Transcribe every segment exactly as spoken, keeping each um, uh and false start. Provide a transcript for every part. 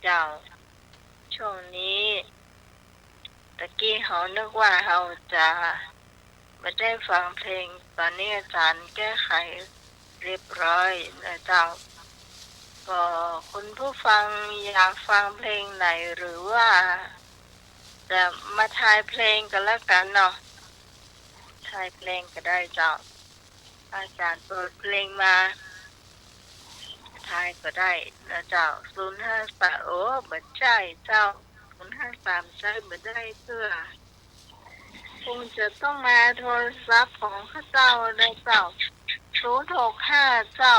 เจ้า ช่วงนี้ ตะกี้เฮานึกว่าเฮาจะบ่ได้ฟังเพลง ต๋อนนี้อาจ๋ารย์แก้ไขเรียบร้อยนะเจ้า ก็คุณผู้ฟังอยากฟังเพลงไหน หรือว่าจะมาทายเพลงก็แล้วกั๋นเนาะ ทายเพลงก็ได้เจ้า อาจ๋ารย์เปิดเพลงมา ทายก็ได้นะเจ้า ศูนย์ห้าสาม โอ้ บ่ใจ้เจ้า ศูนย์ห้าสาม ใจ๊บ่ได้เตื้อ คงจะต้องมาโทรศัพท์ของข้าเจ้านะเจ้า ศูนย์หกห้า เจ้า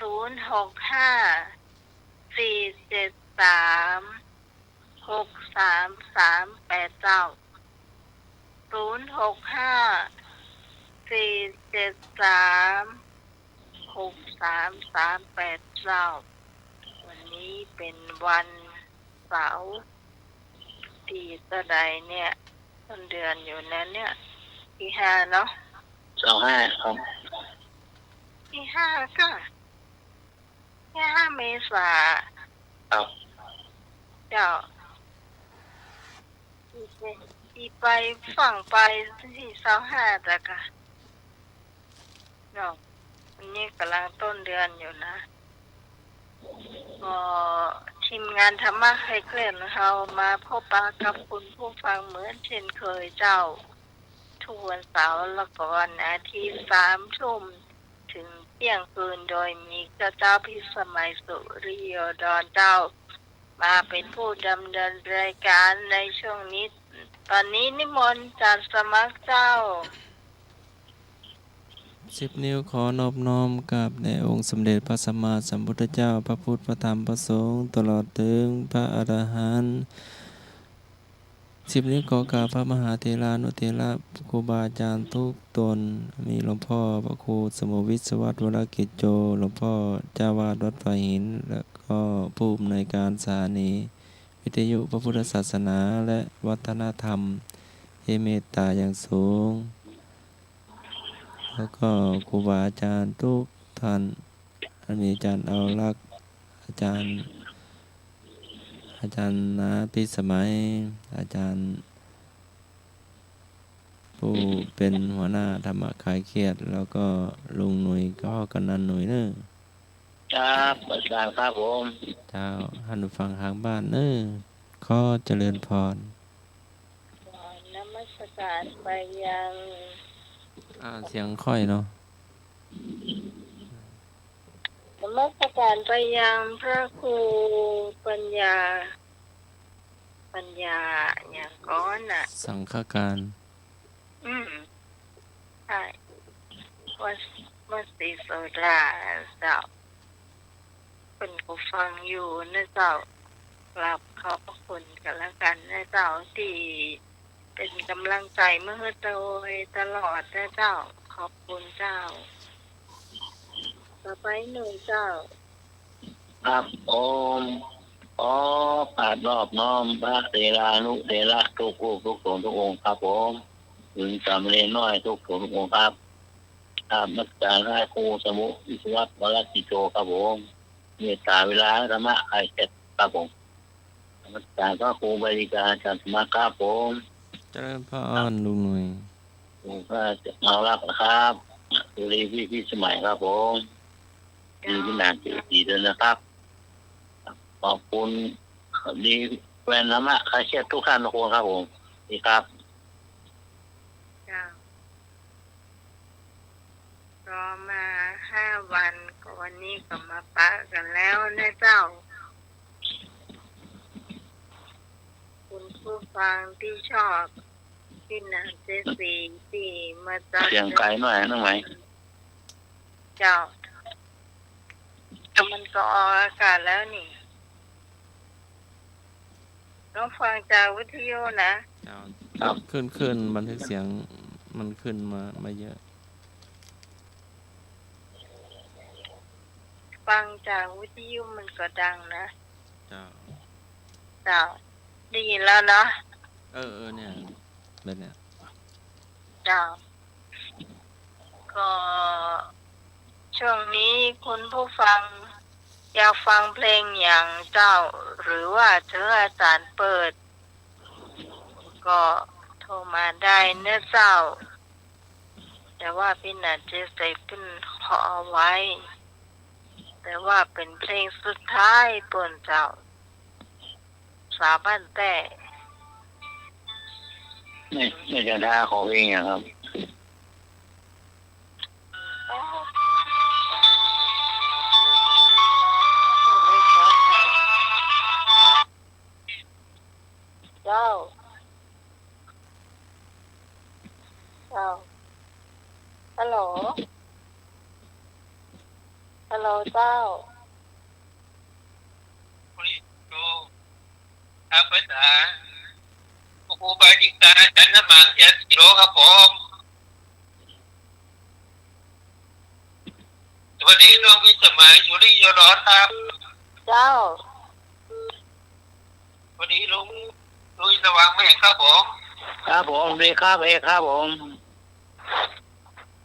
ศูนย์หกห้า สี่เจ็ดสาม หกสามสามแปด เจ้า ศูนย์หกห้า สี่เจ็ดสาม หกสามสามแปด เจ้า วันนี้เป๋นวันเสาร์ ตี้เต้าใดเนี่ย ต้นเดือนอยู่นั้นเนี่ย ตี้ห้าเนาะ เสาร์ห้าครับ ตี้ห้าก่ะ ตี้ห้าเมษา ครับ เจ้า ตี้ไป ตี้ไปฟั่งไปตี้ซาวห้าตะกะ เนาะ อันนี้ก่ำลังต้นเดือนอยู่นะ ก็ทีมงานธรรมะคลายเครียดของเฮามาพบปะกับคุณผู้ฟังเหมือนเช่นเคยเจ้า ทุกวันเสาร์และก็วันอาทิตย์ สามทุ่ม เถิงเตี้ยงคืน โดยมีข้าเจ้าพิสมัย สุริโยดรเจ้า มาเป๋นผู้ดำเนินรายการในช่วงนี้ ต๋อนนี้นิมนต์อาจ๋ารย์สมัครเจ้า สิบนิ้วขอนอบน้อมกราบแด่องค์สมเด็จพระสัมมาสัมพุทธเจ้า พระพุทธ พระธรรม พระสงฆ์ ตลอดเถิงพระอรหันต์ สิบนิ้วขอกราบพระมหาเถรานุเถระ ครูบาอาจ๋ารย์ทุกต๋น มีหลวงพ่อพระครูสมุห์วิศวัตร วรกิจโจ หลวงพ่อเจ้าอาวาสวัดฝายหิน และก็ผู้อำนวยการสถานีวิทยุพระพุทธศาสนาและวัฒนธรรม ที่เมตตาอย่างสูง แล้วก็ครูบาอาจ๋ารย์ทุกท่าน อันมีอาจ๋ารย์เอาลักษณ์ อาจ๋ารย์ อาจ๋ารย์นาพิสมัย อาจ๋ารย์ผู้เป๋นหัวหน้าธรรมะคลายเครียด แล้วก็ลุงหนุ่ย ก็กำนันหนุ่ยเน่อ ครับ อาจ๋ารย์ครับผม เจ้า หันฟังทางบ้านเน่อ ขอเจริญพร นมัสการไปยัง อ่า เสียงค่อยเนาะ นมัสการไปยังพระครูปัญญา ปัญญาหยังก่อน่ะ สังฆการ อืม ใจ้ วัด วัดศรีโสดาเจ้า เปิ้นก็ฟังอยู่นะเจ้า กราบขอบพระคุณก็แล้วกั๋นนะเจ้า ตี้เป๋นก๋ำลังใจ๋มาหื้อโดยตลอดนะเจ้า ขอบคุณเจ้า ต่อไปหนุ่ยเจ้า ครับผม ขอกราบนอบน้อมพระเถรานุเถระทุกรูปทุกต๋นทุกองค์ครับผม เถิงสามเณรน้อยทุกต๋นทุกองค์ครับ ครับ นมัสการพระครูสมุห์วิศวัตร วรกิจโจครับผม เมตตาเวลาธรรมะคลายเครียดครับผม นมัสการพระครูบาลีกาอาจ๋ารย์สมัครครับผม เจริญพรลุงหนุ่ย ผมก็จะมารับนะครับ สุรีพี่พิสมัยครับผม ดีขึ้นนานสี่ปีแล้วนะครับ ขอบคุณ ดีแฟนธรรมะคลายเครียดทุกท่านทุกคนครับผม ดีครับ เจ้า รอมาห้าวัน ก็วันนี้ก็มาปะกั๋นแล้วนะเจ้า คุณผู้ฟังตี้ชอบ ตี้หนานเจสีตี้มาจาก เสียงไกลหน่อยน้องไหม เจ้า แต่มันก็ออกอากาศแล้วนี่ ต้องฟังจากวิทยุนะ เจ้า ครับ ขึ้น ขึ้นบันทึกเสียง มันขึ้นมา มาเยอะ ฟังจากวิทยุมันก็ดังนะ เจ้า เจ้า ได้ยินแล้วเนาะ เออ เออ เนี่ย แบบเนี้ย เจ้า ก็ช่วงนี้คุณผู้ฟัง อยากฟังเพลงหยังเจ้า หรือว่าเชิญอาจ๋ารย์เปิด ก็โทรมาได้เน้อเจ้า แต่ว่าปี้นาฏจะใส่เปิ้นขอเอาไว้ แต่ว่าเป๋นเพลงสุดท้ายเปิ้นเจ้า สาบานแต๊ นี่ นี่จะท้าขอเพลงหยังครับ เจ้า เจ้า ฮัลโหล ฮัลโหลเจ้า ครับ เปิ้นจ๋า ครูบาอาจ๋ารย์ อาจ๋ารย์สมาน เขียวสีโลครับผม สวัสดีน้องพิสมัย สุริโยดรครับ เจ้า สวัสดีลุง ลุงสว่างแม่ครับผม ครับผม ดีครับ เอกครับผม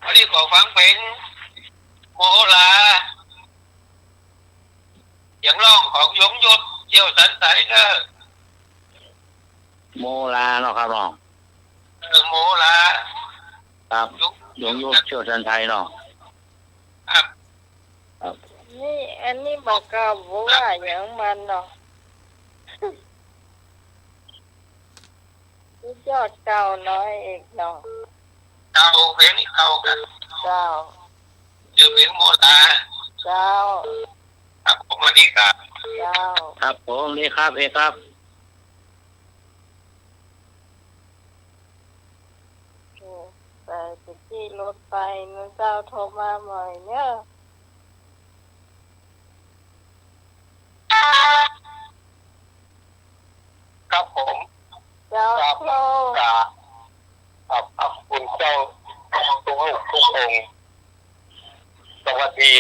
วันนี้ขอฟังเพลงโมลา เสียงร้องของยงยุทธ เขี้ยวสันไถเน้อ โมลาเนาะครับเนาะ เออ โมลา ครับ ยง ยงยุทธ เขี้ยวสันไถเนาะ ครับ ครับ นี่ อันนี้บ่เก่าบ่ว่าหยังมันเนาะ สุดยอดเก่าเนาะเอกเนาะ เก่า เพลงนี้เก่าครับ เจ้า จื้อเพลงโมลา เจ้า ครับผม วันนี้ครับ เจ้า ครับผม ดีครับ เอกครับ โอ้ แต่ตะกี้รถไปนะเจ้า โทรมาใหม่เน้อ ครับผม เจ้า ครับ โทร ครับ ครับ ครับ คุณเจ้า ทุกรูปทุกองค์ สวัสดี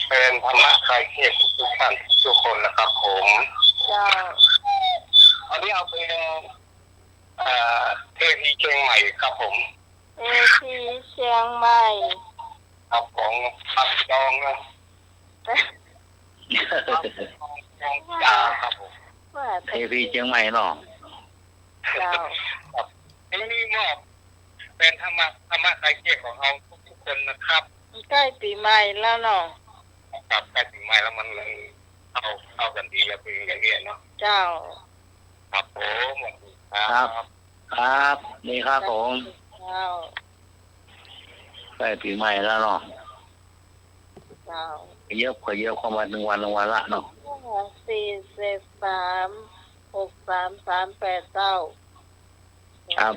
แฟนธรรมะคลายเครียดทุกๆ ท่านทุกๆ คนนะครับผม เจ้า อันนี้เอาเพลง เอ่อ เทพีเชียงใหม่ครับผม เทพีเชียงใหม่ ครับผม ครับ จองนะ ครับ จองจ๋าครับผม ว่าแต่ เทพีเชียงใหม่เนาะ เจ้า ครับ อันนี้มอบแฟนธรรมะ ธรรมะคลายเครียดของเราทุกๆ คนนะครับ ใกล้ปี๋ใหม่แล้วเนาะ ครับ ใกล้ปี๋ใหม่แล้วมัน มันเข้า เข้ากั๋นดีอะ เพลงอย่างเงี้ยเนาะ เจ้า ครับผม สวัสดีครับ ครับ ครับ ดีครับผม เจ้า ใกล้ปี๋ใหม่แล้วเนาะ เจ้า ขยับ ขยับเข้ามาหนึ่งวัน หนึ่งวันละเนาะ สี่เจ็ดสาม หกสามสามแปด เจ้า ครับ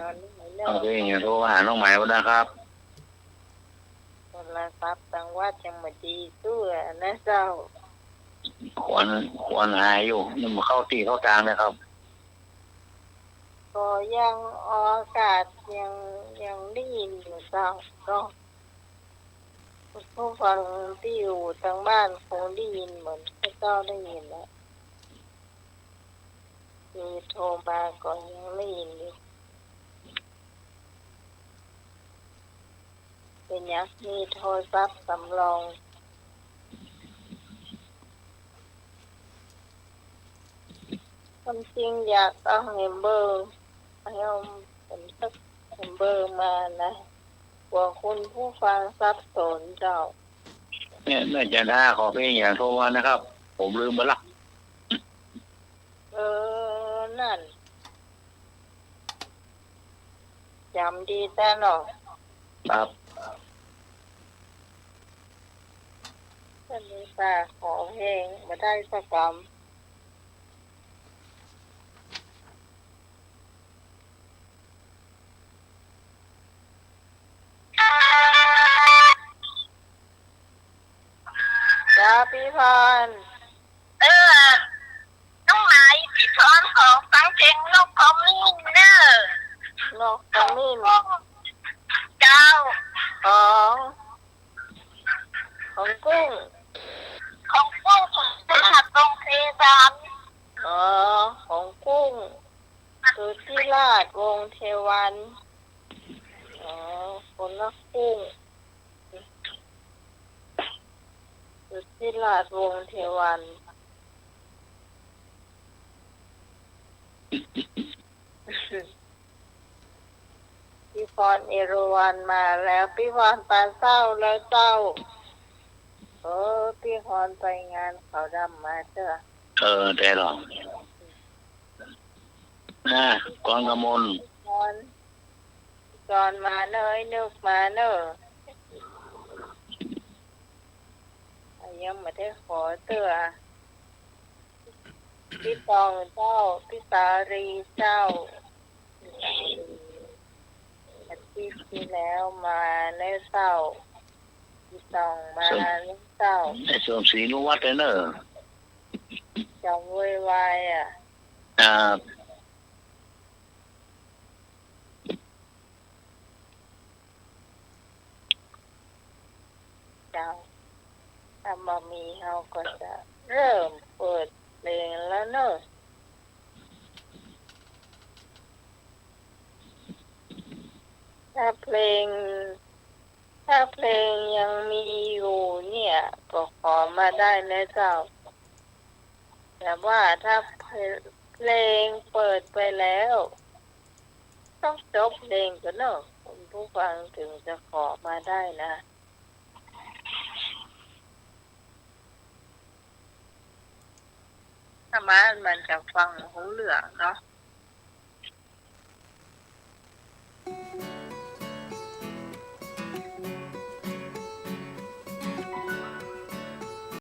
เดี๋ยวนี้ โอเค เดี๋ยวโทรมาหาน้องใหม่ก็ได้ครับ โทรศัพท์ตังวัดยังบ่ดีสู้อะนะเจ้า ควร ควรหาอยู่ ยังบ่เข้าตี้เข้าตางเลยครับ ก็ยังออกอากาศ ยัง ยังได้ยินอยู่เจ้า ก็ผู้ฟังตี้อยู่ตางบ้านคงได้ยินเหมือนข้าเจ้าได้ยินแหละ คือโทรมาก็ยังได้ยินอยู่ เป๋นหยัง มีโทรศัพท์สำรอง ความจริงอยากเอาแหมเบอร์ เอาเป๋นสักแหมเบอร์มานะ กั๋วคุณผู้ฟังสับสนเจ้า เนี่ย เนี่ย จะท้าขอเพลงหยังโทรมานะครับ ผมลืมไปละ เออ นั่น จ๋ำดีแต๊เนาะ ครับ วันนี้ป้าขอเพลงบ่ได้สักกำ จ้า ปี้พร เออ น้องไหม ปี้พรขอฟังเพลงนกขมิ้นเน่อ นกขมิ้น เจ้า ของ ของกุ้ง ของกุ้ง สุธิราช วงศ์เทวัน อ๋อ ของกุ้ง สุธิราช วงศ์เทวัน อ๋อ คนละกุ้ง ที่ราชวงศ์เทวัน พี่พรเอราวัณมาแล้ว พี่พรไปเจ้าแล้วเจ้า เออ พี่พรไปงานขาวดำมาเจ้า เออ ได้หรอ อ่า กรกมล กร กรมาเนอะ ไอ้นึกมาเนอะ ยังบ่ได้ขอเตื้อ พี่ตองเจ้า พี่สาลีเจ้า อาทิตย์ที่แล้วมาแล้วเจ้า พี่ตองมาแล้วเจ้า ไอ้สมศรีนุวัฒน์เนอะ จำไวๆ อ่ะ อ่า เจ้า ถ้าบ่มีเฮาก็จะเริ่มเปิดเพลงแล้วเนอะ ถ้าเพลง ถ้าเพลงยังมีอยู่เนี่ย ก็ขอมาได้นะเจ้า แต่ว่าถ้าเพลงเปิดไปแล้ว ต้องจบเพลงก่อนเนอะ คุณผู้ฟังถึงจะขอมาได้นะ ถ้าบ่ามันจะฟังบ่ฮู้เรื่องเนาะ